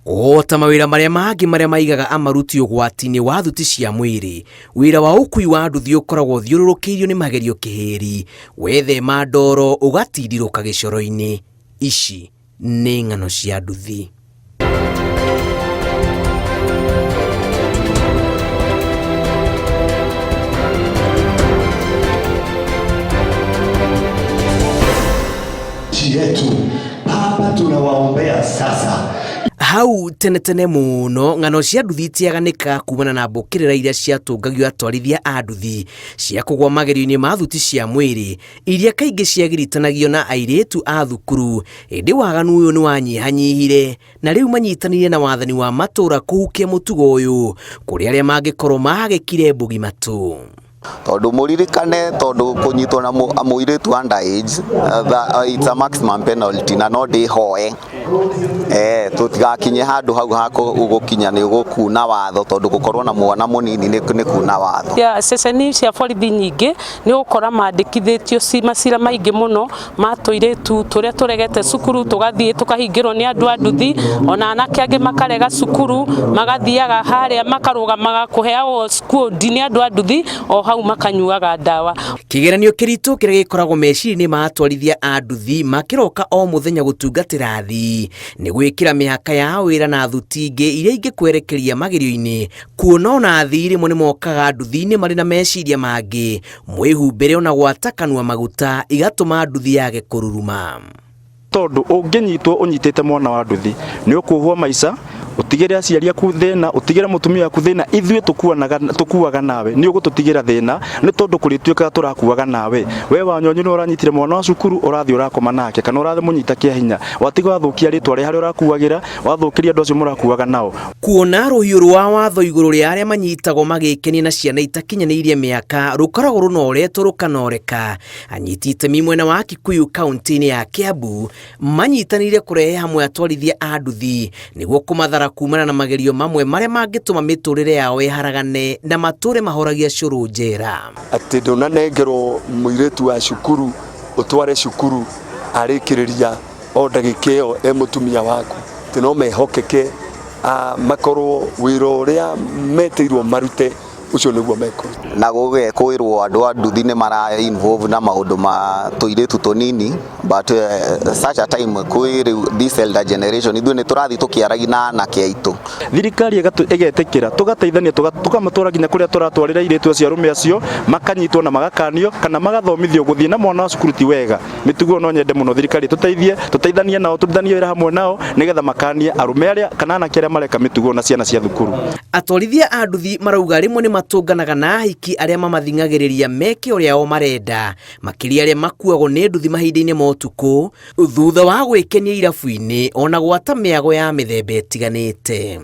O ta mawĩra marĩa mangĩ marĩa maigaga amaruti ũgwati-inĩ wa thuti cia mwĩrĩ, wĩra wa ũkui wa nduthi ũkoragwo ũthiũrũrũkĩirio nĩ magerio kĩhĩri, wethema ndoro ũgatindirũka gĩcoro-inĩ. Ici nĩ ng'ano cia nduthi. Nchi yetu Baba, tunawaombea sasa. Hau tene tene mũno ng'ano cia nduthi itiaganĩkaga kumana na mbũkĩrĩra iria ciatũngagio atwarithia a nduthi cia kũgwa magerio-inĩ ma thuti cia mwĩrĩ iria kaingĩ ciagiritanagio na airĩtu a thukuru, ĩndĩ waganu ũyũ nĩ wanyihanyihire na rĩu manyitanĩire na wathani wa matũũra kũhukia mũtugo ũyũ kũrĩ arĩa mangĩkorwo mahagĩkire mbugi matũ. Tondũ mũririkane, tondũ kũnyitwo na mũirĩtu underage, it's a maximum penalty, na no ndĩhoe tũtigakinye handũ hau ha gũkinya nĩ gũkuna watho, tondũ gũkorwo na mwana mũnini nĩ kuna watho. Ya ceceni cia borithi nyingĩ nĩ ũgũkora mandĩkithĩtio macira maingĩ mũno ma tũirĩtu tũrĩa tũregete cukuru tũgathiĩ tũkahingĩrwo nĩ andũ a nduthi, ona anake angĩ makarega cukuru magathiaga harĩa makarũgamaga kũheagwo kundi nĩ andũ a nduthi o hau makanyuaga ndawa. Kĩgeranio kĩritũ kĩrĩa gĩkoragwo meciria-inĩ ma atwarithia a nduthi makĩroka o mũthenya gũtungatĩra athii nĩ gwĩkĩra mĩhaka ya wĩra na thuti ingĩ iria ingĩkwerekeria magerio-inĩ, kuona ona athii rĩmwe nĩ mokaga nduthi-inĩ marĩ na meciria mangĩ, mwĩhumbĩre ona gwata kanua maguta igatũma nduthi yage kũruruma. Tondũ ũngĩnyitwo ũnyitĩte mwana wa nduthi nĩ ũkuohwo maica, ũtigĩre aciari aku thĩna, ũtigĩre mũtumia waku thĩna, ithuĩ tũkuaga nawe, nĩ ũgũtũtigĩra thĩna nĩ tondũ kũrĩtuĩkaga tũrakuaga nawe. We Wanyonyi nĩ ũranyitire mwana wa cukuru ũrathiĩ ũrakoma nake kana ũramũnyita kĩa hinya, watiga wathũkia rĩtwa rĩa harĩa ũrakuagĩra, wathũkĩria andũ acio mũrakuaga nao. Kuona rũhiũ rwa watho igũrũ rĩa arĩa manyitagwo magĩkenia na ciana itakinyanĩirie mĩaka rũkoragwo rũnoretwo rũkanoreka. Anyiti itemi mwena wa Kikuyu kaunti-inĩ ya Kiambu manyitanĩire kũrehe hamwe atwarithia a nduthi nĩguo kũmathara kumana na magerio mamwe marĩa mangĩtũma mĩtũrĩre yao ĩharagane na matũre mahoragia cũrũ njera. Atĩ ndũnanengerwo mũirĩtu wa cukuru ũtware cukuru arĩkĩrĩria o ndagĩka ĩyo e mũtumia waku, atĩ no mehokeke makorwo wĩra ũrĩa metĩirwo marute ũcio nĩguo mekũruta. Na gũgekwĩrwo andũ a nduthi nĩ mara involve na maũndũ ma tũirĩtu tũnini, but such a time kwĩ rĩu this elder generation ithuĩ nĩ tũrathiĩ tũkĩaragia na anake aitũ. Thirikari ĩgetĩkĩra tũgateithania tũkamatwara nginya kũrĩa tũratwarĩra airĩtu acio arũme acio makanyitwo na magakanio kana magathomithio gũthiĩ na mwana wa cukuru ti wega. Mĩtugo no nyende mũno thirikari tũteithie, tũteithanie nao, tũrutithanie wĩra hamwe nao nĩgetha makanie arũme arĩa kana anake arĩa mareka mĩtugo na ciana cia thukuru. Atwarithia a nduthi marauga rĩmwe nĩ matũnganaga na ahiki arĩa mamathing'agĩrĩria meke ũrĩa o marenda, makĩria arĩa makuagwo nĩ nduthi mahinda-inĩ ma ũtukũ thutha wa gwĩkenia irabu-inĩ ona gwata mĩago ya mĩthemba ĩtiganĩte.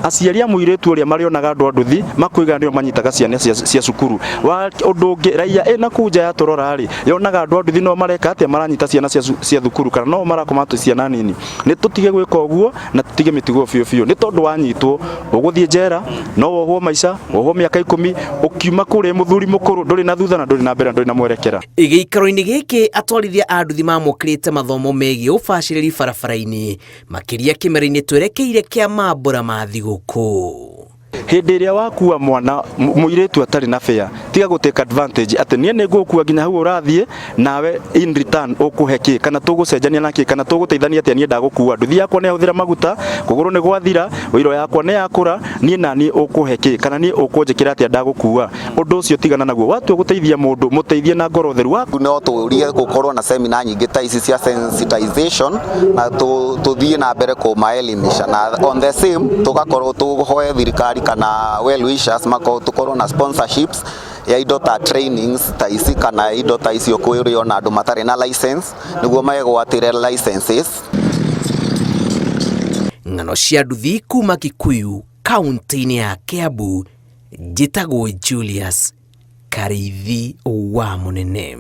Aciari a mũirĩtu ũrĩa marĩonaga andũ a nduthi makoiga nĩo manyitaga ciana cia cukuru. Wa ũndũ ũngĩ raia ĩna kũu nja yatũrora rĩ, yonaga andũ a nduthi no mareka atĩa, maranyita ciana cia thukuru kana no marakoma ciana nini. Nĩ tũtige gwĩka ũguo na tũtige mĩtugo biũ biũ, nĩ tondũ wanyitwo ũgũthiĩ njera, no wohwo maica, wohwo mĩaka 10, ũkiuma kũrĩa mũthuri mũkũrũ ndũrĩ na thutha na ndũrĩ na mbere na ndũrĩ na mwerekera. Gĩikaro-inĩ gĩkĩ atwarithia a nduthi mamũkĩrĩte mathomo megiĩ ũbacĩrĩri barabara-inĩ makĩria kĩmera-inĩ twerekeire kĩa mambũra ma thigũkũ. Hĩndĩ ĩrĩa wakua mwana mũirĩtu atarĩ na fare, tiga gũ take advantage atĩ niĩ nĩ ngũgũkua nginya hau ũrathiĩ nawe in return ũkũhe kĩ, kana tũgũcenjania na kĩ, kana tũgũteithania atĩa niĩ ndagũkua. Nduthi yakwa nĩ yahũthĩra maguta, kũgũrũ nĩ gwathira, ũiro yakwa nĩ yakũra, niĩ na niĩ ũkũhe kĩ, kana niĩ ũkũnjĩkĩra atĩa ndagũkua. Ũndũ ũcio tigana naguo. Watua gũteithia mũndũ, mũteithie na ngoro theru. No tũrie gũkorwo na seminar nyingĩ ta ici cia sensitization na tũthiĩ na mbere kũmaelimisha, na on the same tũgakorwo tũhoe thirikari kana well wishers makorwo tũkorwo na sponsorships ya indo ta trainings ta ici kana indo ta icio kwĩ ona andũ matarĩ na license nĩguo megwatĩre licenses. Ng'ano cia nduthi kuma Kikuyu kaunti-inĩ ya Kiambu, njĩtagwo Julius Karĩithi wa Mũnene.